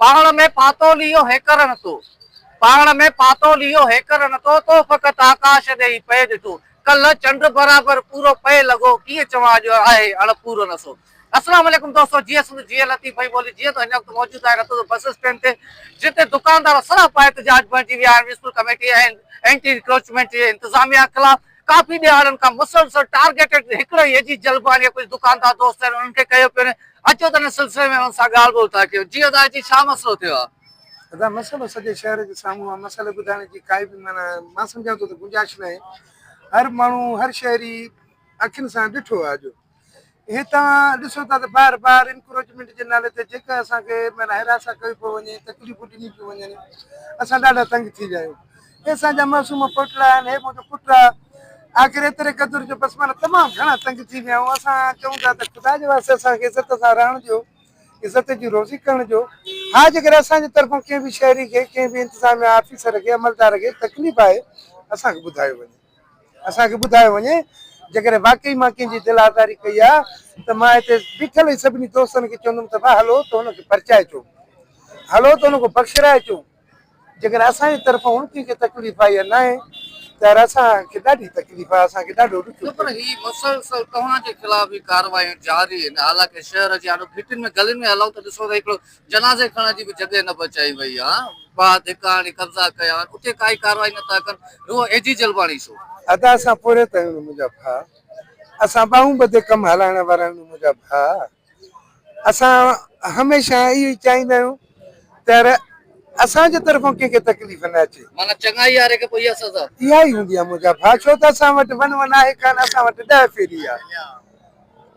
پاڻ ۾ پاتو ليئو هيڪر نه تو، پاڻ ۾ پاتو ليئو هيڪر نه تو، تو فقط آڪاش ڏي ئي پئي ڏٺو، ڪلهه چنڊ برابر پورو پئي لڳو، ڪيئن چوان اڄ آهي اڻ پورو نه سو. اسلام عليڪم دوستو جيئي سنڌ جيئي لطيف ۽ ٻولي جيئن ته هن وقت موجود آهي رتوزو بس اسٽينڊ تي جتي دڪاندار سراپا احتجاج بڻجي ويا آهن ميونسپل ڪميٽي ۽ اينٽي انڪروچمينٽ جي انتظاميا خلاف ڪافي ڏهاڙن کان مسلسل ٽارگيٽيڊ هڪڙو ئي عجيب جلباڻي ڪجهه دڪاندار دوست آهن انهن کي ڪيو پيو وڃي اچو ته ان سلسلي ۾ انهن سان ڳالهه ٻولهه ٿا ڪيون جي ادا جي ڇا مسئلو ٿيو آهي. ادا مسئلو سڄي شهر جي سامهون آهي مسئلي ٻڌائڻ جي ڪائي به معنيٰ مان سمجهان ٿو ته گنجائش ناهي هر ماڻهو هر شهري اکين سان ڏٺو آهي اڄ هي توهان ڏسو ٿا ته بار بار انڪروچمينٽ جي نالي تي جيڪا اسان کي معنيٰ هراسان ڪئي پيو وڃي تڪليفون ڏنيون پيون وڃن اسان ڏاڍا تنگ ٿي ويا آهيون هي اسان جا معصوم پوٽڙا آهن هي منهنجو پٽ آهي آخر ايتري قدر جو بس معنيٰ تمام گهڻا تنگ ٿي ويا آهيون اسان چئون ٿا ته خدا جي واسطي اسان کي عزت سان رهڻ ڏيو عزت جي روزي ڪرڻ ڏيو ها جيڪڏهن اسان جي طرفان ڪنهن به شهري کي ڪنهن به انتظاميا آفيسر کي عملدار کي تڪليف آهي اسان کي ٻڌايو وڃي. اسان کي ٻڌايو وڃي جيڪڏهن واقعي مان ڪنهن جي دل آزاري ڪئي آهي ته مان هتي بيٺل ئي سڀني دوستن کي چوندم ته ڀاء هلو ته هن کي پرچائي اچو هلو ته هن کان بخشرائي اچو جيڪڏهن اسان جي طرفان هن ڪنهن کي تڪليف آئي آهي ناهي ته يار اسان کي ڏاڍي تڪليف آهي اسان کي ڏاڍو ڏکيو نه پر هي مسلسل توهان جي خلاف ئي ڪارروايون جاري آهن حالانڪه شهر جي آڏو گهٽين ۾ گلين ۾ هلون ته ڏسو ته هڪڙو جنازي کڻڻ جي به جڳهه نه بچائي وئي آ، ٻاهر ڌڪا هڻي قبضا ڪيا آهن، اتي ڪائي ڪارروائي نه ٿا ڪن، رڳو اي جي جلباڻي ڇو؟ ادا اسان پورهيت آهيون منهنجا ڀاء، اسان ٻانهون ٻڌي ڪم هلائڻ وارا آهيون منهنجا ڀاء، اسان هميشه اهو ئي چاهيندا آهيون ته اسان جي طرفان ڪنهن کي تڪليف نه اچي. معنيٰ چڱائي واري کي پوء اها سزا. اها ئي هوندي آهي منهنجا ڀاء، ڇو ته اسان وٽ ون ون آهي ڪانه، اسان وٽ ڏهه ڦيري آهي.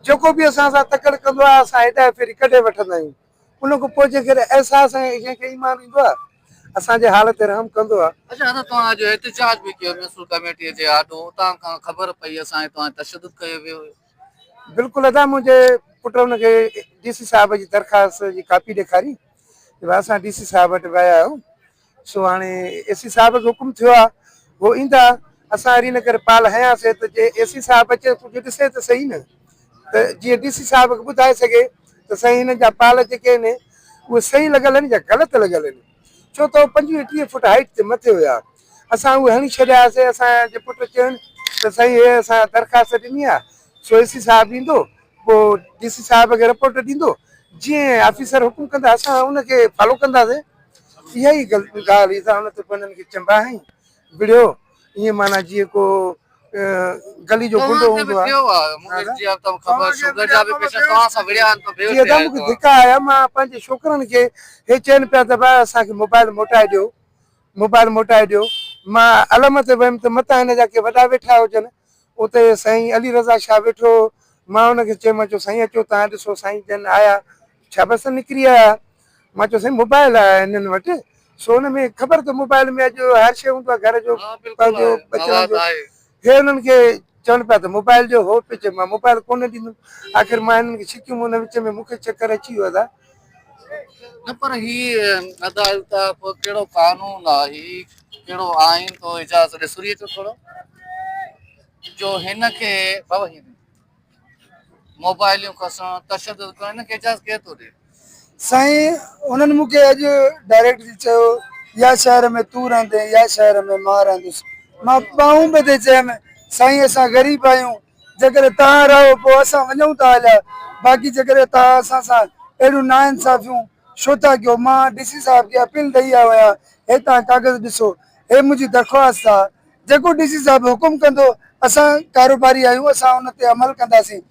جيڪو به اسان سان تڪڙ ڪندو آهي اسان هيڏانهن ڦيري ڪڍي وٺندا آهيون ان کان پوء جيڪڏهن احساس ۽ ڪنهن کي ايمان ايندو آهي اسان جي حال تي رحم ڪندو آهي. اڇا ادا توهان اڄ احتجاج به ڪيو ميونسپل ڪميٽي جي آڏو اتان کان خبر پئي اسان کي توهان تشدد ڪيو ويو هيو. بلڪل ادا منهنجي پٽ ان کي ڊي سي صاحب جي درخواست جي ڪاپي ڏيکاري ته ڀاء اسان ڊي سي صاحب وٽ ويا آهيون سو هاڻي اي سي صاحب کي حڪم ٿيو آهي هو ايندا اسان وري ان ڪري پال هنياسي ته جي اي سي صاحب اچي ڪجهه ڏسي ته سهي نه ته جيئن ڊي سي صاحب کي ٻڌائي سگهي ته سائين هنن جا پال جيڪي آهن اهي صحيح لڳل آهن يا غلط لڳل آهن ڇو ته هو 25 30 فوٽ هائيٽ تي مٿي هيا اسان اهي هڻي ڇڏيا هئاسي اسان جي پٽ چين ته سائين هي اسان درخواست ڏني آهي سو اي سي صاحب ايندو پوء ڊي سي صاحب کي رپورٽ ڏيندو جيئن آفيسر حڪم ڪندا اسان ان کي فالو ڪنداسين اها ئي ڳالهه هئي ته هن تي پنهنجن کي چنبا هنئي وڙهيو ائين معنيٰ جيئن ڪو گلي جو گنڊو هوندو آهي. جي ادا مون کي ڌڪا آيا مان پنهنجي ڇوڪرن کي هي چين پيا ته ڀاء اسان کي موبائل موٽائي ڏيو موبائل موٽائي ڏيو مان علم تي ويم ته متان هن جا ڪي وڏا ويٺا هجن اتي سائين علي رضا شاهه ويٺو هو مان هن کي چيم مان چيو سائين اچو تان ڏسو سائين جن آيا ڇا بس نڪري آيا مان چيو سائين موبائل آهي هنن وٽ سو ان ۾ خبر ته موبائل ۾ اڄ هر شيء هوندو آهي گهر جو پنهنجو ٻچڙن جو هي انهن کي چون پيا ته موبائل ڏيو هو پيو چئي مان موبائل ڪونه ڏيندم آخر مان هنن کي ڇڪيم ان وچ ۾ مون کي چڪر اچي ويو ادا. نه پر هي ادا الطاف ڪهڙو قانون آ هي ڪهڙو آئين ٿو اجازت ڏي سوري اچو ٿورو جو هن کي بابا هي موبائليون کسڻ تشدد ڪرڻ هن کي اجازت ڪير ٿو ڏي. سائين انهن مون کي اڄ ڊائريڪٽلي چيو يا شهر ۾ تون رهندين يا شهر ۾ مان رهندس مان ٻانهون ٻڌي چيم سائين اسان غريب آهيون جيڪڏهن توهان رهو پوء اسان وڃون ٿا هليا باقي جيڪڏهن توهان اسان سان اهڙيون ناانصافيون ڇو ٿا ڪيو مان ڊي سي صاحب کي اپيل ڏئي آيو آهيان هي توهان ڪاغذ ڏسو هي منهنجي درخواست آهي جيڪو ڊي سي صاحب حڪم ڪندو اسان ڪاروباري آهيون اسان ان تي عمل ڪنداسين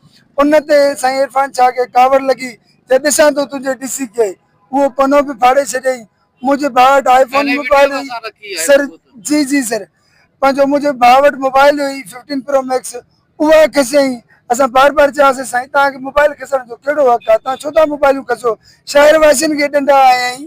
ان تي سائين عرفان شاهه کي ڪاوڙ لڳي چي ڏسان ٿو تنهنجي ڊي سي کي اهو پنو به ڦاڙي ڇڏيائين منهنجي ڀاء وٽ آئي فون موبائل هئي سر جي جي سر پنهنجو منهنجي ڀاء وٽ موبائل هئي ففٽين پرو ميڪس اها کسيائين اسان بار بار چياسين سائين توهان کي موبائل کسڻ جو ڪهڙو حق آهي توهان ڇو ٿا موبائلون کسو شهر واسين کي ڏنڊا هنيائين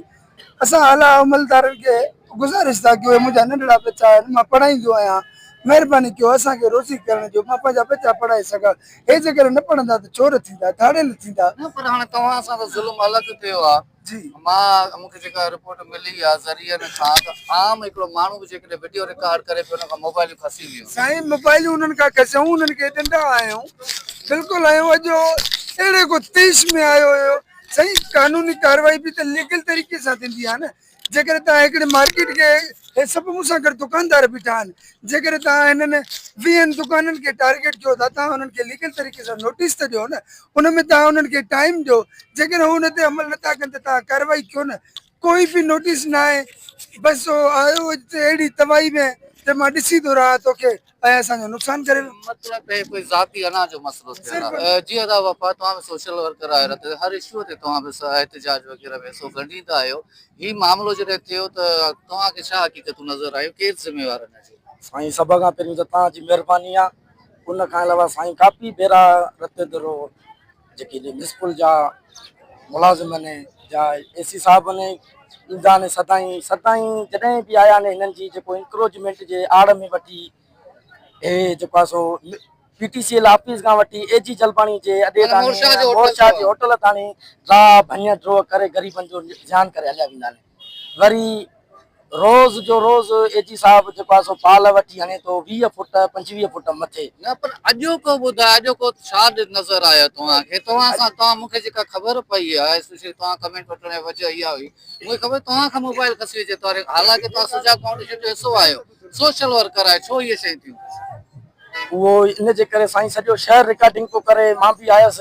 اسان اعليٰ عملدارن کي گذارش ٿا ڪيون اهي منهنجا ننڍڙا ٻچا آهن مان پڙهائيندو آهيان مهرباني ڪيو اسان کي روزي ڪرڻ ڏيو مان پنهنجا ٻچا پڙهائي سگهان هي جيڪڏهن نه پڙهندا ته چور ٿيندا ڌاڙيل ٿيندا. نه پر هاڻي توهان سان ته ظلم الڳ ٿيو آهي. جي. مان مون کي جيڪا رپورٽ ملي آ ذريعن کان ته عام هڪڙو ماڻهو به جيڪڏهن وڊيو رڪارڊ ڪري پيو ان کان موبائلون کسي ويون. سائين موبائلون انهن کان کسيائون انهن کي ڏنڊا هنيائون بلڪل هنيو اڄ اهڙي ڪو تيش ۾ آيو هيو. سائين قانوني ڪارروائي به ته ليگل طريقي سان ٿيندي آهي نه جيڪڏهن توهان هڪڙي مارڪيٽ کي هي سڀ مون سان گڏ دڪاندار بيٺا آهن جيڪڏهن توهان هنن ويهن دڪانن کي ٽارگيٽ ڪيو ٿا توهان انهن کي ليگل طريقي سان نوٽيس ته ڏيو نه ان ۾ توهان انهن کي ٽائيم ڏيو جيڪڏهن هو ان تي عمل نٿا ڪن ته توهان ڪارروائي ڪيو نه ڪوئي به نوٽيس نه آهي بس هو آيو اهڙي تباهي ۾ ته مان ڏسي ٿو رهان توکي ۽ اسان جو نقصان ڪري ويو. مطلب ته هي ڪوئي ذاتي انا جو مسئلو ٿيل آهي. جي ادا وفا توهان به سوشل ورڪر آهيو رت هر اشو تي توهان به احتجاج وغيره ۾ حصو ڳنڍيندا آهيو هي معاملو جڏهن ٿيو ته توهان کي ڇا حقيقتون نظر آيون ڪير ذميوار ان جو؟ سائين سڀ کان پهريون ته توهان جي مهرباني آ ان کان علاوه سائين ڪافي ڀيرا رت درو جيڪي ميونسپل جا ملازم آهن يا اي سي صاحب آهن ايندا آهن سدائين سدائين جڏهن به آيا آهن هنن جي جيڪو انڪروچمينٽ جي آڙ ۾ وٺي هي جيڪو آهي سو P T C L office کان وٺي اي جي جلباڻي جي اڏي تاڻي مورشا جي هوٽل تاڻي راهه ڀڃ ڊوهه ڪري غريبن جو زيان ڪري هليا ويندا آهن وري روز جو روز اي جي صاحب جيڪو آهي سو پال وٺي هڻي ٿو 20 فوٽ 25 فوٽ مٿي. نه پر اڄوڪو ٻڌاء اڄوڪو ڇا نظر آيو توهان کي توهان سان توهان مون کي جيڪا خبر پئي آهي اسپيشلي توهان ڪمينٽ وٺڻ جي وجه اها هئي مون کي خبر توهان کان موبائل کسي وئي جيتوڻيڪ حالانڪه توهان سجاڳ فائونڊيشن جو حصو آهيو سوشل ورڪر آهيو ڇو اهي شيون ٿيون. اهو ان جي ڪري سائين سڄو شهر رڪارڊنگ پيو ڪري مان به آيس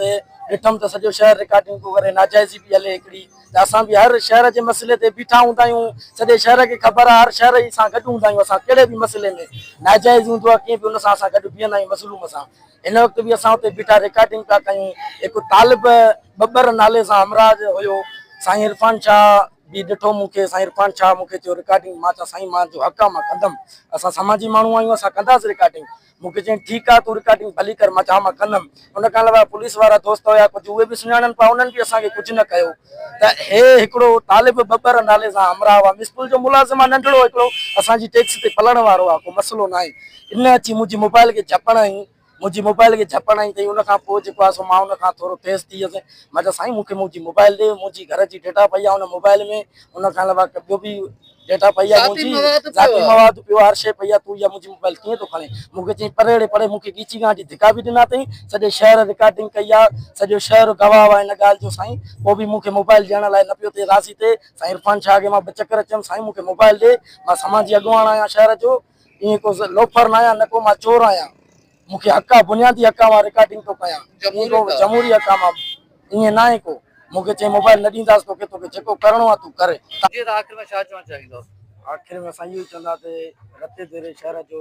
ڏٺم ته سڄو شهر رڪارڊنگ پيو ڪري ناجائزي پئي هلي هڪڙي ته اسان به هر شهر جي مسئلي تي بيٺا هوندا آهيون سڄي شهر کي خبر آهي هر شهر جي سان گڏ هوندا آهيون اسان ڪهڙي به مسئلي ۾ ناجائز هوندو آهي ڪيئن به ان سان اسان گڏ بيهندا آهيون مظلوم سان هن وقت به اسان اتي بيٺا رڪارڊنگ پيا ڪيون هڪ طالب ٻٻر نالي سان همراهه هيو سائين عرفان شاهه به ڏٺو مون کي سائين عرفان شاهه مون کي چيو رڪارڊنگ مان چيو سائين مان جو حق آهي مان ڪندم اسان سماجي ماڻهو آهيون اسان ڪنداسين رڪارڊنگ مون کي چيائين ٺيڪ آ تون رڪارڊنگ ڀلي ڪر مان چيو ها مان ڪندم. ان کان علاوه پوليس وارا دوست هيا ڪجهه اهي به سڃاڻن پيا انهن به اسان کي ڪجهه نه ڪيو ته هي هڪڙو طالب ٻٻر نالي سان همراهه هئا ميونسپل جو ملازم آ ننڍڙو هڪڙو اسان جي ٽيڪس تي پلڻ وارو آ ڪو مسئلو ناهي ان اچي منهنجي موبائل کي جهپڻ هنئي منهنجي موبائل کي جهپڻ هنئي اٿئي ان کان پوء جيڪو آ سو مان ان کان ٿورو تيز ٿي ويس مان چيو سائين مون کي منهنجي موبائل ڏي منهنجي گهر جي ڊيٽا پئي آ ان موبائل ۾ ان کان علاوه ٻيو به ڊيٽا پئي آ ذاتي منهنجي مواد پيو ذاتي آ. مواد پيو آ هر شيء پئي آ تون اها منهنجي موبائل ڪيئن ٿو کڻين مون کي چيائين پري ڙي پري مون کي ڳيچي کان وٺي ڌڪا به ڏنا اٿئي سڄي شهر رڪارڊنگ ڪئي آ سڄو شهر گواهه آ ان ڳالهه جو سائين پوء به مون کي موبائل ڏيڻ لاء نه پيو ٿئي راضي ٿئي سائين عرفان شاهه کي مان ٻه چڪر چيم سائين مون کي موبائل ڏي مان سماجي اڳواڻ آهيان شهر جو ائين ڪو لوفر نه آهيان نه ڪو مان چور آهيان مون کي حق آ بنيادي حق آ مان رڪارڊنگ ٿو ڪيان ائين ڪو جمهوري حق آ مان ائين ناهي ڪو مون کي چيائين موبائل نه ڏينداس توکي توکي جيڪو ڪرڻو آ تون ڪر. جي ته آخر ۾ ڇا چوڻ چاهيندؤ؟ آخر ۾ اسان اهو ئي چوندا ته رتي ديري شهر جو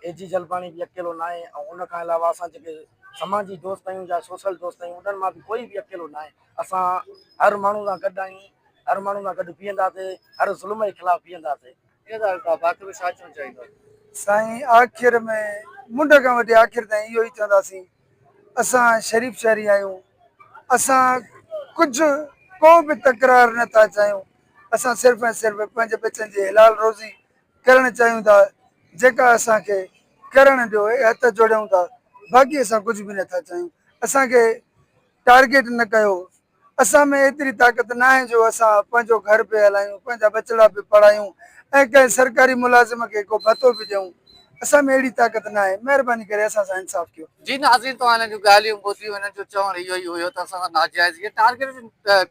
اي جي جلباڻي به اڪيلو ناهي ۽ ان کان علاوه اسان جيڪي سماجي دوست آهيون يا سوشل دوست آهيون انهن مان به ڪوئي به اڪيلو ناهي اسان هر ماڻهو سان گڏ آهيون هر ماڻهو سان گڏ بيهنداسي هر ظلم جي خلاف بيهنداسي. جي ته الطاف آخر ۾ ڇا چوڻ چاهيندؤ؟ سائين آخر ۾ منڍ کان وٺي آخر تائين اهو ئي چونداسين اسان شريف شهري آهيون اسان ڪجهه ڪو به تڪرار نه ٿا چاهيون اسان صرف ۽ صرف پنهنجي ٻچن جي حلال روزي ڪرڻ چاهيون ٿا جيڪا اسان کي ڪرڻ ڏيو اهي هٿ جوڙيون ٿا باقي اسان ڪجهه به نه ٿا چاهيون اسان کي ٽارگيٽ نه ڪيو اسان ۾ ايتري طاقت ناهي جو اسان پنهنجو گهر به هلايون، پنهنجا ٻچڙا به پڙهايون ۽ ڪنهن سرڪاري ملازم کي ڪو ڀتو به ڏيون. اسان ۾ اهڙي طاقت ناهي. مهرباني ڪري اسان سان انصاف ڪيو. جي ناظرين توهان هنن جون ڳالهيون ٻڌيون هنن جو چوڻ اهو ئي هيو ته اسان سان ناجائز هي ٽارگيٽ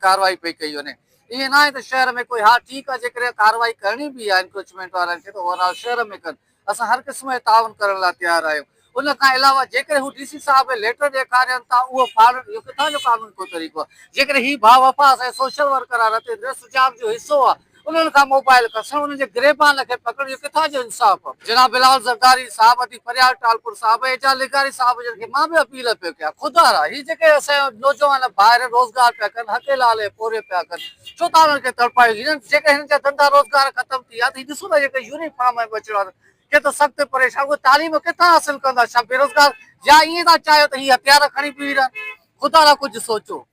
ڪارروائي پئي ڪئي وڃي ائين ناهي ته شهر ۾ ڪوئي ها ٺيڪ آهي جيڪڏهن ڪارروائي ڪرڻي به آهي انڪروچمينٽ وارن کي ته اوور آل شهر ۾ ڪن اسان هر قسم جو تعاون ڪرڻ لاء تيار آهيون. ان کان علاوه جيڪڏهن هو ڊي سي صاحب کي ليٽر ڏيکارين ٿا اهو ڦاڙڻ اهو ڪٿان جو قانون ڪو طريقو آهي. جيڪڏهن هي ڀاء وفا اسان جي سوشل ورڪر آهي رتيندر سجاڳ جو حصو آهي انهن کان موبائل کسڻ انهن جي گريبان کي پڪڙڻ اهو ڪٿان جو انصاف آهي. جناب بلاول زرداري صاحب ادي فريال ٽالپر صاحب ۽ اعجاز لغاري صاحب جن کي مان به اپيل پيو ڪيان خدا را هي جيڪي اسان جا نوجوان ڀائر روزگار پيا ڪن حق حلال جو پورهيو پيا ڪن ڇو ٿا انهن کي تڙپايو هنن جيڪڏهن هنن جا ڌنڌا روزگار ختم ٿي ويا ته هي ڏسو ٿا جيڪي يونيفارم ۽ ٻچڙا ڪيترو سخت پريشان اهي تعليم ڪٿان حاصل ڪندا ڇا بيروزگار يا ائين ٿا چاهيو ته هي هٿيار کڻي بيهي رهن خدا لا ڪجهه سوچو.